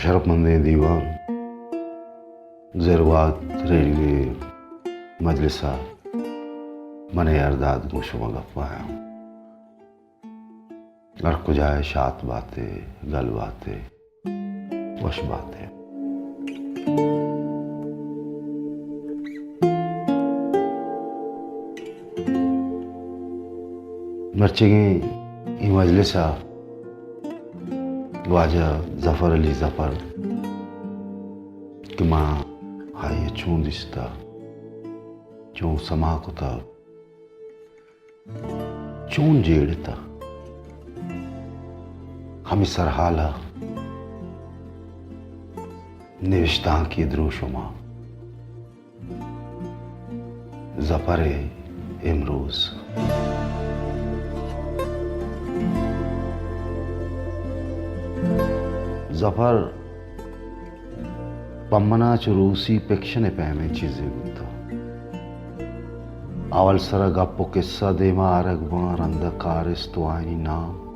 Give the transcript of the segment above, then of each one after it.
شرپمندیں دیوان، زرگوات ریڈیو مجلس ءَ من یار داد گوں شما گپ ءَ آں۔ ہر کجا ءَ شات بات ئے، گل بات ئے، وش بات ئے۔ مرچیگیں اے مجلس ءَ واجہ ظفر علی ظفر کہ ما آئی ءَ چون دیستہ، چون سما کتہ، چون جیڑتہ، ہمے سرحال ءَ نبشتانکی دروشم ءَ ظفر ءِ امروز۔ ظفر پہ من ءَ چو روسی پکشن ءِ پیمیں چیزے بوتہ۔ اول سر ءَ گپ ءُ کسہ دیم ءَ آرگ باں، رند ءَ کارست ءُ آیانی نام۔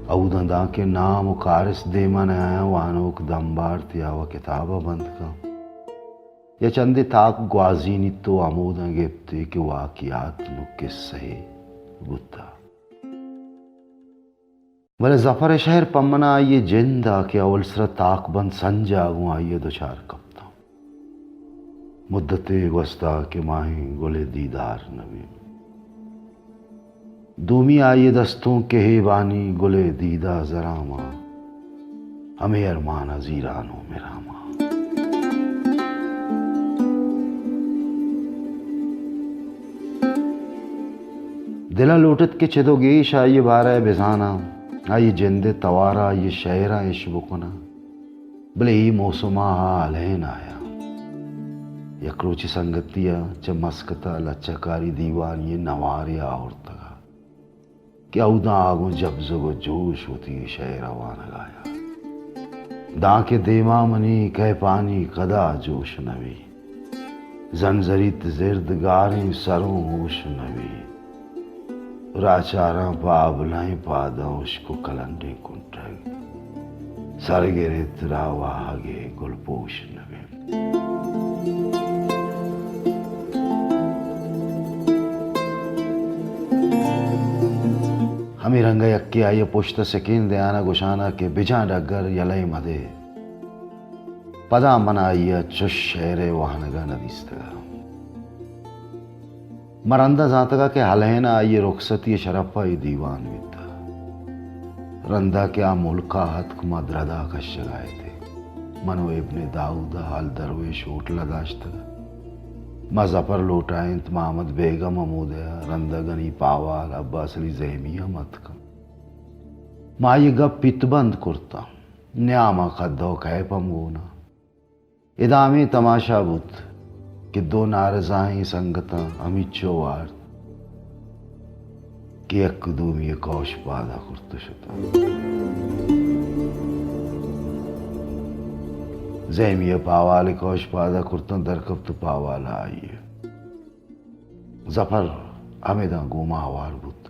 اوداں دانکہ نام ءُ کارست دیم ءَ نیایاں، وانوک دم بارت یا وَ کتاب ءَ بند کنت۔ یا چندے تاک گوازینیت ءُ ہموداں گپت ئے کہ واقعات نوں کسہ ئے بوتہ۔ بلے ظفر ءِ شئیر پہ من ءَ آئی ءِ جند ءَ کہ اول سر ءَ تاکبند سنج ءَ گوں آئی ءَ دچار کپتاں۔ مدتے گوستہ کہ ماہیں گل ءِ دیدار نہ بی۔ دومی آئی ءِ دستونک کہ ہیبانی گل ءِ دید ءَ زراماں، ہمے ارمان ءَ زیران ءُ مراماں۔ دل ءَ لوٹت کہ چد ءُ گیش آئی ءِ بارہ ءَ بزاناں، آئی ءِ جند ءِ توار ءَ، آئی ءِ شئیراں اش بکناں۔ بلے اے موسم ءَ آ ہلین آیاں۔ یک روچے سنگتی ءَ چہ مسکت ءَ لچہ کاری دیوانی ءِ نوارے آورتگ ءَ کہ اوداں آ گوں جبزگ ءُ جوش وتی شئیر ءَ وانگ ءَ آیاں۔ دانکہ دیما منی کیپانی کدا جوش نہ بی۔ زنزریت زرد گاریں سروں ہوش نہ بی۔ راچاراں پہ آبلائیں پاداں اشک ءُ کلنڈیں کنٹگ۔ سر گرت راہ واہگ ءِ گل پوش نہ بی۔ ہمے رنگ ءَ یکے آئی ءِ پشت ءَ سکین دیان ءَ گوشان ءَ کہ بجاں ڈگر یلہ ئے مدے۔ پدا من آئی ءَ چش شئیر ءِ وانگ ءَ نہ دیستگ ءَ۔ ما رند ءَ زانتگ ءَ کہ ہلین ءَ آئی ءِ رخصتی ءِ شرپ ءَ اے دیوان بیتہ۔ رند ءَ کہ آ ملک ءَ اتک، ما درد ءَ کشگ ءَ اتیں۔ من ءُ ابن داؤد ءَ ہال درویش ہوٹل ءَ داشتگ۔ ما ظفر لوٹائینت، محمد بیگم ہمودے ءَ، رند ءَ گنی پاوال، عباس علی زیمی ہم اتکاں۔ ما آئی ءِ گپ پت بند کرتاں۔ نیام ءَ کد ءُ کیپ ہم گون ءَ۔ ادا ہمے تماشا بوت کہ دو نارزاہیں سنگتاں ہمینچو وارت کہ یک دومی ءِ کوش پاد ءَ کرت ءُ شتاں۔ زیمی ءَ پاوال ءِ کوش پاد ءَ کرتاں، درکپت ءُ پاوال ءَ آئی ءَ۔ ظفر ہمداں گوما ہوار بوت۔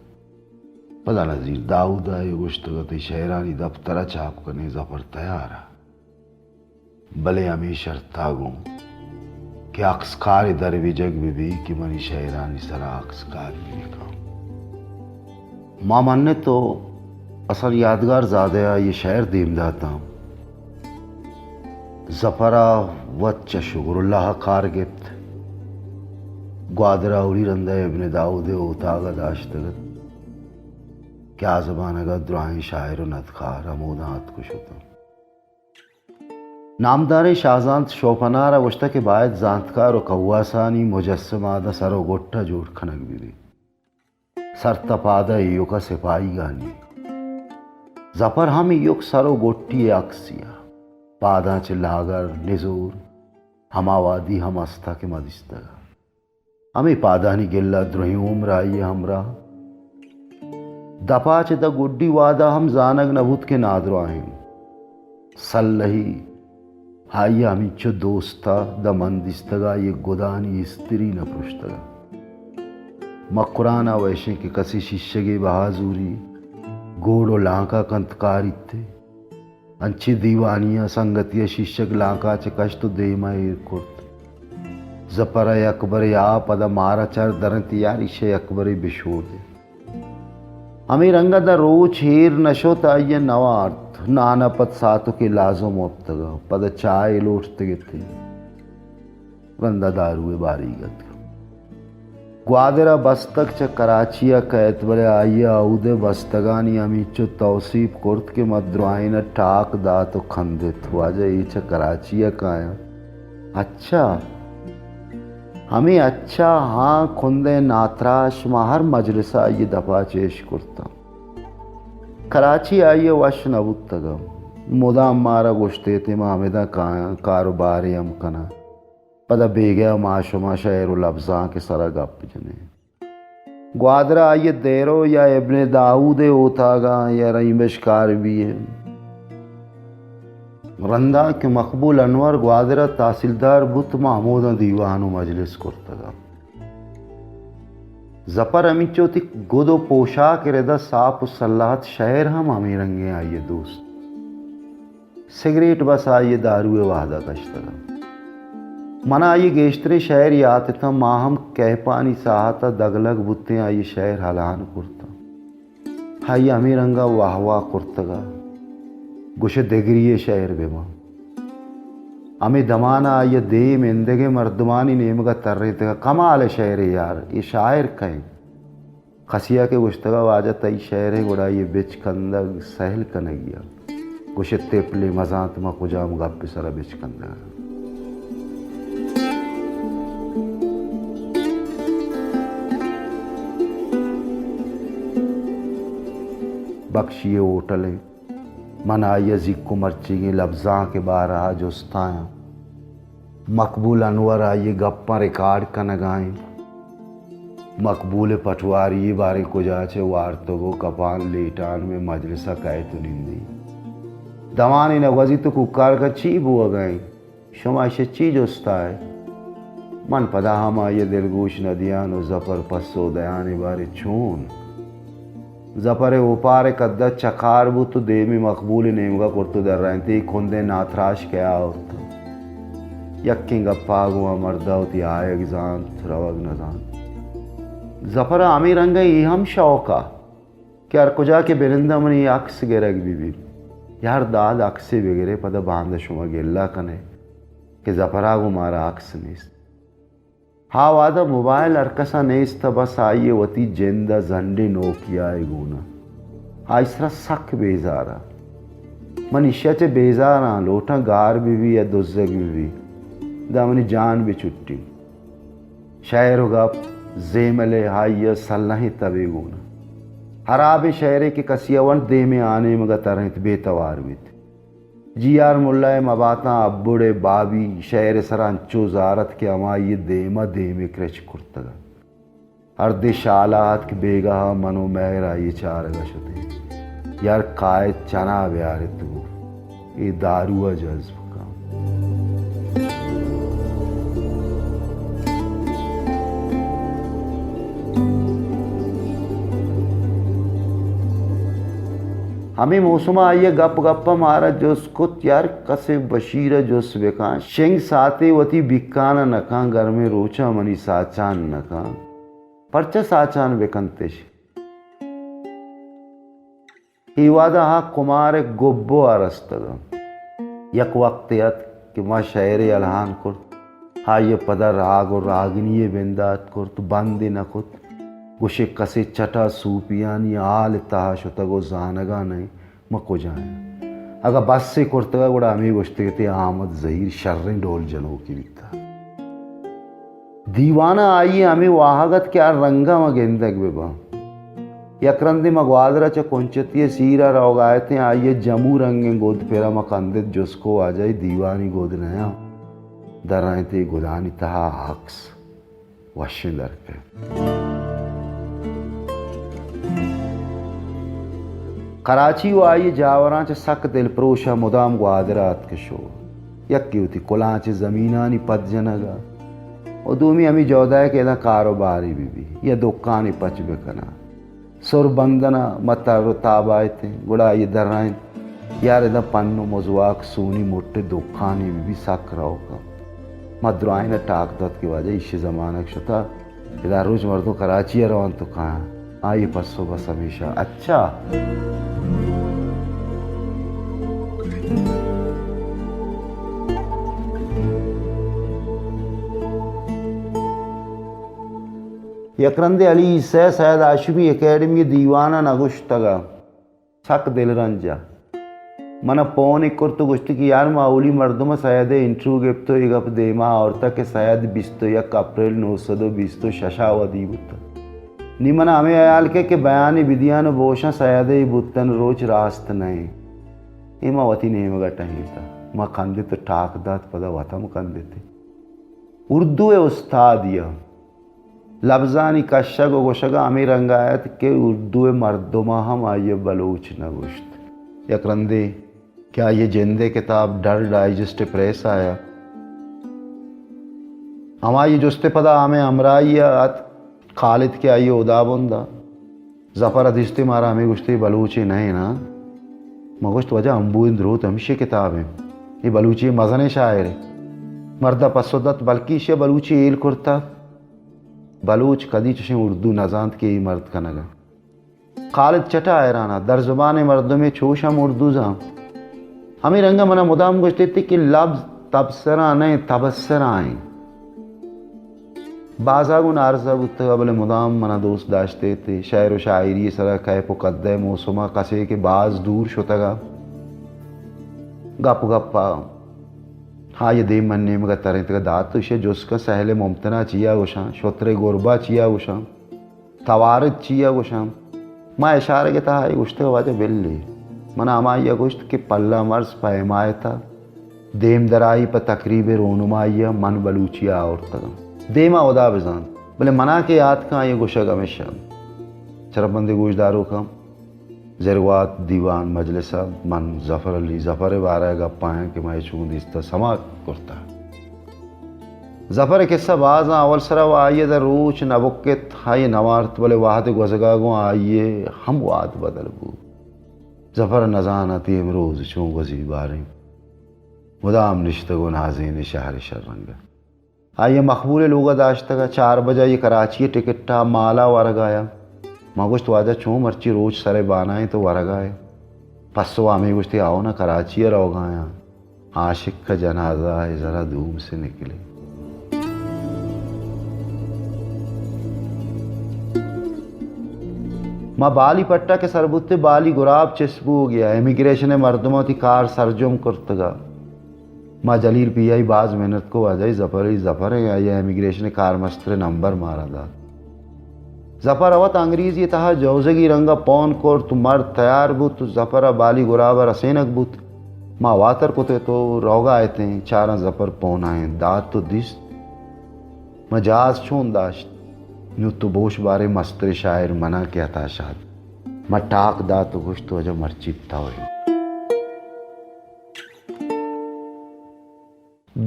پدا نزیر داؤد ءَ اے گوشتگ ات، تئی شئیرانی دپتر ءَ چاپ کنیں، ظفر تیار ءَ۔ بلے ہمے شرط ءَ گوں کہ اکسکارے درویجگ بہ بی کہ منی شئیرانی سرا اکسکاری بہ کن۔ ما منت ءُ حسن یادگار زادہ ءَ اے شئیر دیم داتاں۔ ظفر ءَ وت چہ شگر اللہ ءَ کار گپت۔ گوادر ءَ اولی رند ءَ ابن داؤد ءِ اوتاگ ءَ داشتگ ات کہ آ زمانگ ءَ دراہیں شاعر ءُ ندکار ہموداں اتک ءُ شتاں۔ نامداریں شاہزانت شوپنار ءَ گوشتگ کہ باید زانتکار ءُ کواسانی مجسمہ داں سر ءُ گٹ ءَ جوڑ کنگ بہ بیت۔ سر تا پاد ءَ ایوک ءَ سپاہیگانی۔ ظفر ہم ایوک سر ءُ گٹی ءِ عکسی ءَ۔ پاداں چہ لاگر، نزور، ہما وادی ہم است ءَ کہ ما دیستگ ءَ۔ ہمے پادانی گل ءَ درہیں عمر آئی ءِ ہمراہ۔ دپ ءَ چہ داں گڈی وہد ءَ ہم زانگ نہ بوت کہ نادراہ انت۔ سلہی آئی ءَ ہمینچو دوست ءَ داں من دیستگ ءَ آئی ءِ گدانی استری نہ پرشتگ ءَ۔ مکران ءَ ویشیں کہ کسے شیشگے بہا زوری، گوڑ ءُ لانک ءَ کنت کاریت ئے۔ انچیں دیوانی ءَ سنگتی ءَ شیشگ لانکا چہ کشت ءُ دیم ءَ ایر کرت۔ زپر ءَ یکبرے آ، پدا مارا چار درنت، یار ایشی ءَ یکبرے بشور دے۔ ہمے رنگ ءَ داں روچ ایر نہ شت، آئی ءَ نہ وارت۔ نان ءَ پد ساتکے لازم وپتگ ءَ، پدا چاہے لوٹتگ ات۔ رندا دارو ءِ باریگ اتک۔ گوادر ءَ بستگ چہ کراچی ءَ کئیت، بلے آئی ءَ اود ءِ بستگانی ہمینچو توسیپ کرت کہ ما درائین ءَ ٹاک دات ءُ کندت، واجہ اے چہ کراچی ءَ کایاں۔ اچھا، ہمے اچھا ہاں کندیں ناتراش ما ہر مجلس ءَ آئی ءِ دپ ءَ چہ اش کرتاں۔ کراچی آئی ءَ وش نہ بوتگ ءَ مدام مارا گوشت ئے تہ ما ہمدا کایاں، کاروبارے ہم کناں۔ پدا بیگہ ءَ ما شما شعر ءُ لبزانک ءِ سرا گپ جنیں۔ گوادر ءَ آئی ءِ دیرو یا ابن داؤد ءِ اوتاگاں یا رحیم بخش کاربی ءِ۔ رندا کہ مقبول انور گوادر ءَ تحصیلدار بوت، ما ہموداں دیوان ءُ مجلس کرتگ ءَ۔ زپر ہمینچو وتی گد ءُ پوشاک ءِ ردا ساپ ءُ سلاہ ات، شعر ہم ہمے رنگیں آئی ءِ دوست۔ سگریٹ بس آئی ءَ دارو ءِ وہد ءَ کشتگ ات۔ من ءَ آئی ءِ گیشتریں شعر یات اتاں، ما ہم کیپانی ساہت ءَ دگلگ بوتیں، آئی ءِ شعر ہلان کرتاں۔ آئی ءَ ہمے رنگ ءَ واہ واہ کرتگ ءَ گوش ئے دگری ءِ شعر بہ باں۔ ہمے دمان ءَ آئی ءَ دیم ایندگہ مردمانی نیمگ ءَ ترینتگ ءَ کمال ءِ شعرے یار، اے شاعر کئے انت؟ کسے ءَ کہ گوشتگ ءَ واجہ تئی شعر ءِ گڑا اے بچکندگ سہل کنگی ءَ۔ گوش ئے تپلے مزانت ما کجام گپ ءِ سرا بچکندگ ءَ۔ بخشی ءِ ہوٹل ءَ من آئی ءَ زیک ءُ مرچیگیں لبزانک ءِ بارہ ءَ جست آیاں۔ مقبول انور آئی ءِ گپاں ریکارڈ کنگ ءَ انت۔ مقبول ءِ پٹواری ءَ باریں کجا چہ وارتگ ءُ کپان لیٹان مئے مجلس ءَ کئیت ءُ نندی۔ دمانے نہ گوزیت ءُ کوکار کنت چی بوگ ءَ انت؟ شما ایش ءَ چی جست ءَ ئے؟ من پدا ہم آئی ءَ دلگوش نہ دیان ءُ زپر پسو دیان ءَ باریں چون؟ زپر ءِ اوپار ءِ کد ءَ چکار بوت ءُ دیمی مقبول ءِ نیمگ ءَ کرت ءُ درائینت، اے کندیں ناتراش کیا آورت؟ یکیں گپ ءَ گوں آ مرد ءَ وتی آیگ زانت، روگ نہ زانت۔ زپر ءَ ہمے رنگ ءَ اے ہم شوق ءَ کہ ہر کجا کہ بننداں منی عکس گرگ بہ بیت۔ یار داد عکسے بگرے، پدا باندا شما گلہ کنے کہ زپر ءَ گوں مارا عکس نیست۔ ہا وہد ءَ موبائل ہر کس ءَ نیست ءَ، بس آئی ءَ وتی جند ءَ زنڈیں نوکیا ءِ گون ءَ۔ آئی سرا سک بیزار ءَ۔ من ایشی ءَ چہ بیزار آں، لوٹاں گار بہ بی یا دزگ بہ بی، داں منی جان بہ چٹی۔ شعر ءُ گپ زیمل ءِ آئی ءِ سلہیں تبے گون ءَ۔ ہرابیں شعرے کہ کسی ءَ ونت دیمے آ نیمگ ءَ ترینت بے توار بیت۔ جی آر ملا ءِ مباتاں ابڑ ءِ بابی شعر ءِ سرا انچو زار ات کہ ہمائی ءِ دیم ءَ دیمے کرچ کرتگ ات۔ ہردے شالا اتک بیگاہ ءَ من ءُ مہر آئی ءِ چارگ ءَ شتیں۔ یار کائے چنا بیارت گوں اے دارو ءَ جذب کن۔ ہمے موسم ءَ آئی ءَ گپ گپ ءَ مارا جست کت، یار کسے بشیر ءَ جست بکن، شنگ ساعتے وتی بیکان ءَ نکن، گرمیں روچاں منی ساچان نکن، پرچا ساچان بکنتش؟ اے وہد ءَ آ کمار ءِ گبو ءَ رستگ ات۔ یک وقتے اتک کہ ما شعرے الہان کرت، آئی ءَ پدا راگ ءُ راگنی ءِ بندات کرت، بندے نہ کت۔ گوشے کسے چٹا صوفیانی حال ءِ تہا شتگ ءُ زانگ ءَ نہ انت ما کجا ایں۔ اگاں بس ئے کرتگ ءَ گڑا ہمے گوشتگ ات ئے آمد زہیر شریں ڈول جنوکے بیتگ۔ دیوان ءَ آئی ءِ ہمے واہگ ات کہ ہر رنگ ءَ ما گندگ بہ باں۔ یک رندے ما گوادر ءَ چہ کنچتی ءِ سیر ءَ روگ ءَ اتیں، آئی ءِ جمو رنگیں گد پر ءَ ما کندت، جست کو واجہ اے دیوانی گد نہ انت؟ درائینت اے گدانی تہا عکس وشیں در کئیت۔ کراچی ءُ آئی ءِ جاوراں چہ سک دلپروش ءَ مدام گوادر ءَ اتک شو۔ یکے وتی کلانچ ءِ زمینانی پد جنگ ءَ ءُ دومی ہمے جہد ءَ کہ ادا کاروبارے بہ بی یا دکانے پچ بہ کناں۔ سر بندن ءَ ما تر ءُ تاب ءَ اتیں، گڑا آئی ءَ درائینت، یار، ادا پن و مزواک سونی مٹ دکانی بی بی سک روکا۔ ما درائیں ٹاک دات کہ واجہ ایشی زمانگ شتا، ادا روچ مردم کراچی ءَ روان تو کایاں۔ آئی پسو بس ہمیشہ، اچھا۔ یک رندے علی عیسی سید ہاشمی اکیڈمی دیوان ءَ نگوشتگا۔ سک دلرنج ءَ۔ من ءَ پون ءَ کرت ءُ گوشت کہ یار، ما اولی مردم ءَ سید ءِ انٹرویو گپت ءُ اے گپ دیما آورت کہ سید بیست ءُ یک اپریل نو سد ءُ بیست ءُ شش ءَ ودی بوت۔ نی من ءَ ہمے ہیال کئیت کہ بیانے بدیان ءُ بوشاں سید ءِ بوتن روچ راست نہ انت۔ اے ما وتی نیمگ ءَ ٹہینت۔ ما کندت ءُ ٹاک دات، پدا وت ہم کندت۔ اردو ءِ استادی ءَ لبزانی کشگ ءُ گوشگ ءَ ہمے رنگ ءَ ات کہ اردو ءِ مردماں ہم آئی ءَ بلوچ نہ گوشت۔ یک رندے کہ آئی ءِ جند ءِ کتاب ڈر ڈائجسٹ پریس ءَ آیا، ہمائی ءِ جست ءِ پدا ہمے ہمراہی ءَ ات خالد کہ آئی ءِ ہدابند ءَ۔ ظفر ءَ دیست ءُ مارا ہمے گوشت، اے بلوچے نہ انت نا؟ ما گوشت، واجہ امبوئیں دروت ہمشی کتاب انت، اے بلوچی مزنیں شاعرے۔ مرد ءَ پسو دات، بلکیں ایشی ءَ بلوچی ہیل کرتہ۔ بلوچ کدی چشیں اردو نہ زانت کہ اے مرد کنگ ءَ۔ خالد چٹ ءَ حیران ات، در زبان ءِ مردمے چوش ہم اردو زانت۔ ہمے رنگ ءَ من ءَ مدام گوشت ئے کہ لبز تبصرہ نہ انت، تبصرہ انت۔ بازا گوں نارضا بوتگ ءَ، بلے مدام من ءَ دوست داشت ئے۔ شعر ءُ شاعری ءِ سرا کیپ ءُ قد ءِ موسم ءَ کسے کہ باز دور شتگ ءَ، گپ گپ ءَ آئی ءِ دیم من نیمگ ءَ ترینتگ ءَ دات ءُ ایشی ءَ جست کن، سہل ءِ ممتنع چیا گوشاں، شتر ءِ گربا چیا گوشاں، توارد چیا گوشاں؟ ما اشارگ ءِ تہا اے گوشتگ، واجہ بلے۔ من ءَ ہمائی ءَ گوشت کہ پلہ مرز پہ حمایت ءَ، دیم درائی پہ تقریب ءِ رونمائی ءَ من بلوچی ءَ آورتگ آں۔ دیم ءَ ہدا بزانت، بلے من ءَ کہ یات کن، آئی ءِ گوشگ ہمیش انت۔ شرپمندیں گوشداروکاں، زرگوات دیوان مجلس ءَ من ظفر علی ظفر ءِ بارہ ءَ گپ ءَ آں کہ ما اے چون دیستہ سما کرتہ۔ ظفر ءِ قصہ باز آں، اول سرا و آئی ءَ در روچ نہ بکت، آئی ءَ نہ وارت، بلے وہد ءِ گوزگ ءَ گوں آئی ءِ ہم وہد بدل بوت۔ ظفر نہ زانت اے امروز چون گوزی باریں۔ مدام نشتگ و نازینیں شہر ءِ شررنگ ءَ۔ آئی ءَ مقبول ءِ لوگ ءَ داشتگ ءَ۔ چار بج ءَ آئی ءَ کراچی ءِ ٹکٹ ءَ مال ءَ ورگ ءَ آیا۔ ما گوشت، واجہ چون مرچی روچ سر ءِ بان ءَ انت تو ورگ ءَ ئے؟ پسو ءَ ہمے گوشت ئے، آؤ نا کراچی ءَ روگ ءَ آیاں۔ عاشق کا جنازہ ہے ذرا دور سے نکلے۔ ما بالی پٹا کہ سر بوت ئے، بالی گراب چست بوگ ءَ ات۔ امیگریشن ءِ مردماں وتی کار سرجم کرتگ ءَ۔ ما جلیل پی آئی باز محنت کو، واجہ ظفر، ظفر ءَ آئی ءَ امیگریشن ءِ کارمستر ءِ نمبر مارا دات۔ ظفر ءَ وت انگریزی ءِ تہا جوزگی رنگ ءَ پون کرت، مرد تیار بوت، ظفر ءَ بالی گراب ءَ رسینگ بوت۔ ما واتر کت ئے تو روگ ءَ اتیں، چاراں ظفر پون ءَ انت، دات تو دیست۔ ما جہاز چون داشت؟ نوں تو بوش باریں مستریں شاعر من آں کہ عطا شاد۔ ما ٹاک دات و گوشت، واجہ مرچی تو ئے۔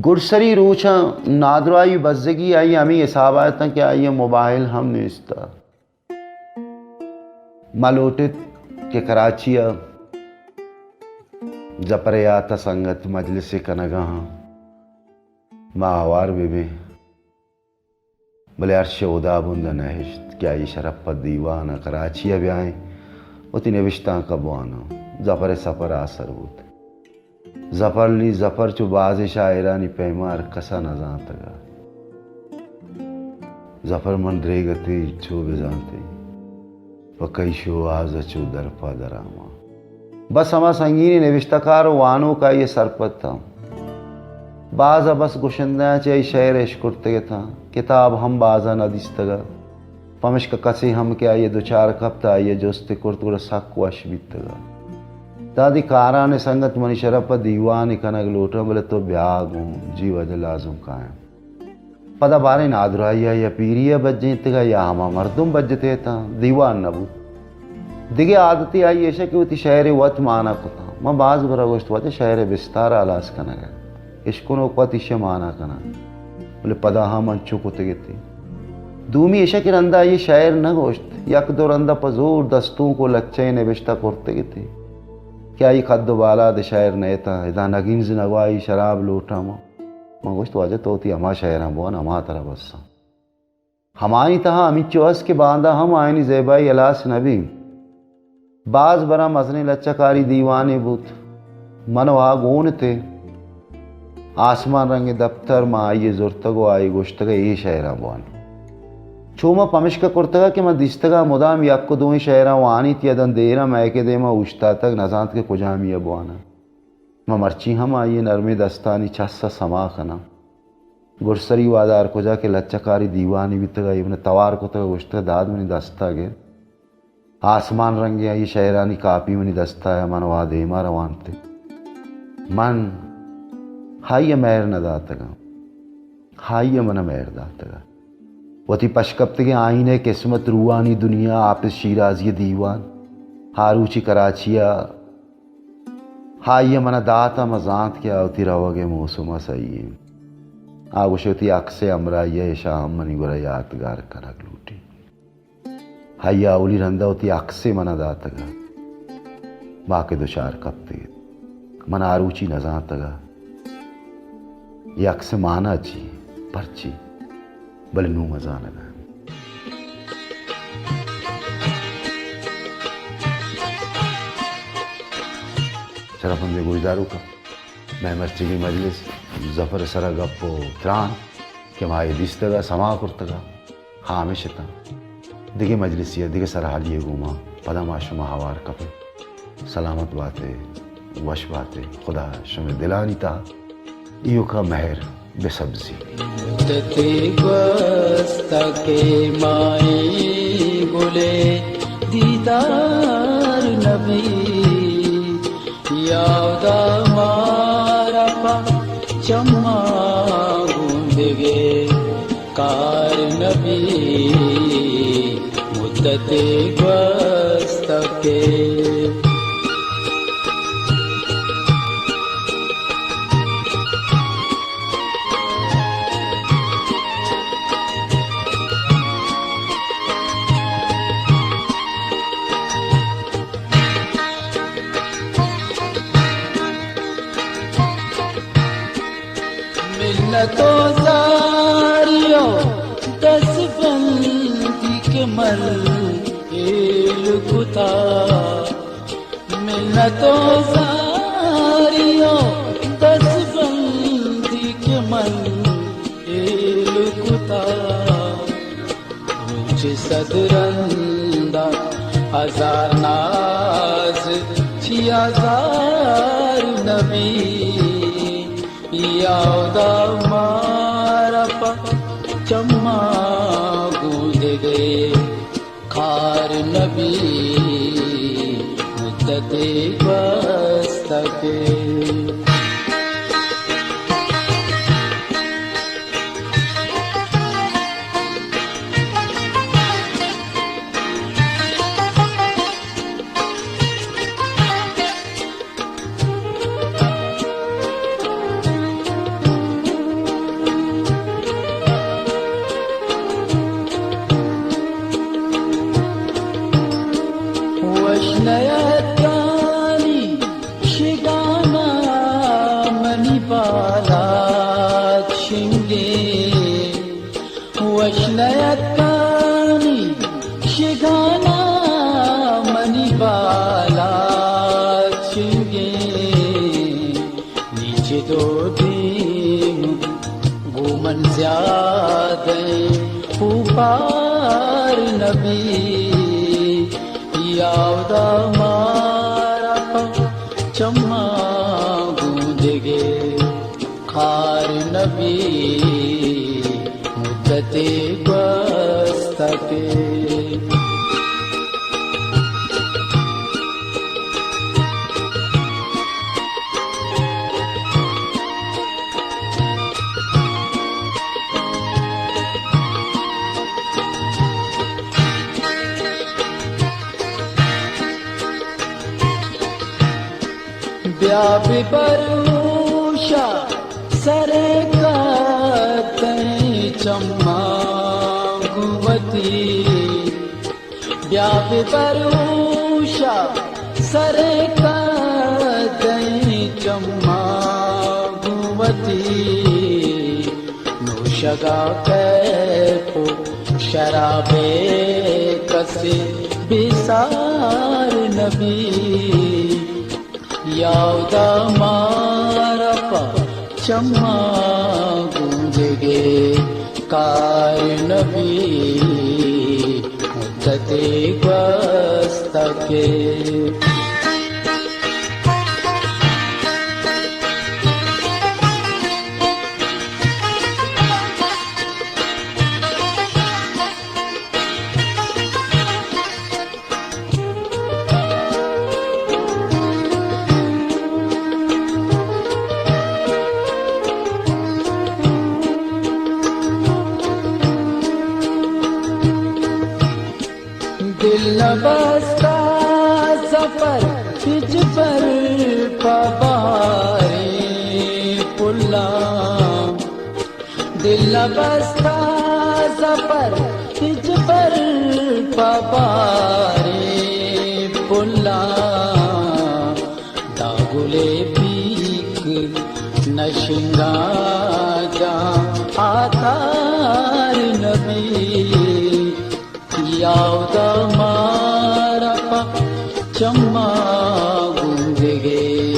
گڈسری روچاں نادراہی بزگی آئی ہمے حساب ءَ اتاں کہ آئی ءَ موبائل ہم نیست ءَ۔ ما لوٹت کہ کراچی ءَ ظفر ءِ یات ءَ سنگت مجلسے کنگ ءَ آں، ما ہوار بہ بیں۔ بلے ارش ءِ ہدابند ءَ نہ اشت کہ آئی ءِ شرپ ءَ دیوان ءَ کراچی ءَ بیائیں، وتی نبشتانک ءَ بواناں۔ ظفر ءِ سپر آسر بوت۔ ظفر علی ظفر چو بازیں شاعرانی پیما ہر کس ءَ نہ زانتگ ءَ۔ ظفر من دریگتے چو بزانتے، پہ کئی شوہاز ءَ چو درپا درآماں۔ بس ہما سنگینیں نبشتہ کار و وانوک آئی ءَ سرپد اتاں۔ باز ءَ بس گشندیاں چہ آئی شعر اشکرتگ اتاں۔ کتاب ہم باز ءَ نہ دیستگ ات۔ پمشکہ کسے ہم کہ آئی ءَ دچار کپت، آئی ءَ جست ئے کرت، گڑا سک وش بیتگ ات۔ دادی کاران ءِ سنگت، منی شرپ ءَ دیوانے کنگ لوٹاں، بلے تو بیا گوں، جی واجہ لازم کایاں۔ پدا باریں نادراہی ءَ یا پیری ءَ بجینتگ ءَ یا ہما مردم بجتے اتاں، دیوان نہ بوت۔ دگہ عادتے آئی ایش ات کہ وتی شعر ءَ وت مانا کتاں۔ من باز برا گوشت، واجہ شعر ءِ بستار ءَ ہلاس کنگ ءَ، اشکنوک وت ایشی ءَ مانا کناں۔ بلے پدا ہم انچو کتگ اتے۔ دومی ایش ات کہ رندا آئی ءَ شعر نہ گوشت، یک دو رندا پہ زور دستونک و لچہ نبشتہ کرتگ اتے۔ کہ آئی قد و بالاد شئیر نئیتاں، ادا نگینز نگواہی شراب لوٹاں ما۔ من گوشت، واجہ تو وتی ہما شئیراں بوان، ہما ترا بساں۔ ہمائی تہا ہمینچو است کہ باندا ہم آیانی زیبائی ہلاس نبی۔ باز براں مزنیں لچہ کاری دیوانے بوت۔ من و آ گون اتیں۔ آسمان رنگیں دپتر من آئی ء زرتگ و آئی ء گوشتگ اے شئیراں بوان۔ چو من پمشکہ کرتگ کہ من دیستگ ء مدام یک و دوئیں شئیراں وانیت یا داں دیراں مئیک ء دیما اوشتاتگ، نزانت کہ کجامی ء بواناں۔ من مرچی ہم آئی ء نرمیں دستانی چس ء سما کناں۔ گڈسری وہدا ہر کجا کہ لچہ کاری دیوانے بیتگ ء اے من توار کتگ ء گوشتگ داد منی دست ء گر۔ آسمان رنگیں آئی ء شئیرانی کاپی منی دست ء ء من و آ دیما روانت۔ من آئی ء مہر نہ داتگاں، آئی ء من ء مہر داتگ ء۔ وتی پشکپتگیں آئین ء قسمت، روحانی دنیا، حافظ شیرازی ء دیوان، آ روچی کراچی ء آئی ء من ء دات ء من زانت کہ آ وتی روگ ء موسم ء سہی انت۔ آ گوشے وتی عکس ء ہمراہی ء اشاں ہم منی گورا یاتگار کنگ لوٹی۔ آئی ء اولی رند ء وتی عکسے من ء داتگ ء باکے دچار کپتگ ات۔ من آ روچی نہ زانتگ ء اے عکس ء مانا چی، پرچی، بلے نوں من زانگ ء آں۔ شرپمندیں گوشداروکاں، مئے مرچیگیں مجلس ظفر ء سرا گپ ء تران کہ ما اے دیستگ ء سما کرتگ ء ہامش اتاں۔ دگہ مجلسی ء دگہ سرحالی ء گوما پدا ما شما ہوار کپیں۔ سلامت بات ئے، وش بات ئے۔ خدا شمئے دلانی تہا ایوکا مہر بہ سبزی۔ مدتے گوستہ کہ مائی گلے دیدار نبی، یادا مارا پہ چماں گوں دگے کار نبی، مدتے گوستہ کہ۔ منت و زاری و دست بندی کہ من ہیل کتا، منت و زاری و دست بندی کہ من ہیل کتا۔ روچ صد رندا ہزار ناز چی آزار نبی، یادا مارا پہ چماں گوں دگے کار نبی، مدتے گوستہ کہ۔ وش نیاتکانی شگانا منی بالاد شنگیں، وش نیاتکانی شگانا منی بالاد شنگیں۔ نی چہ دو دیم گوں من زیادیں اوپار نبی، یادا مارا پہ چماں گوں دگے کار نبی، مدتے گوستہ کہ۔ بیا بہ بروشا سر کتیں چماں گوں وتی، بیا بہ بروشا سر کا چماں گوں وتی نوشگا کیف و شرابے کسے بے سار نبی۔ یاودا مارا پہ چماں گوں دگے کار نبی۔ مدتے گوستگے۔ دل نہ بستہ ظفر ہچبر پہ باریں پلاں۔ دل نہ بستہ ظفر ہچبر پہ باریں پلاں۔ داں گلے پیک نہ شنگاں جاں آتار نبی۔ یاودا مارا پہ چماں گوں دگے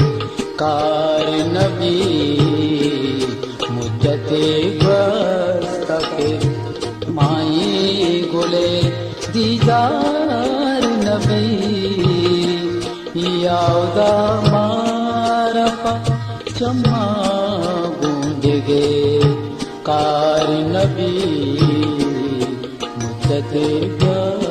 کار نبی۔ مدتے گوستگے مائی گلے دیدار نبی۔ یاودا مارا پہ چماں گوں دگے کار نبی۔ مدتے گوستگے۔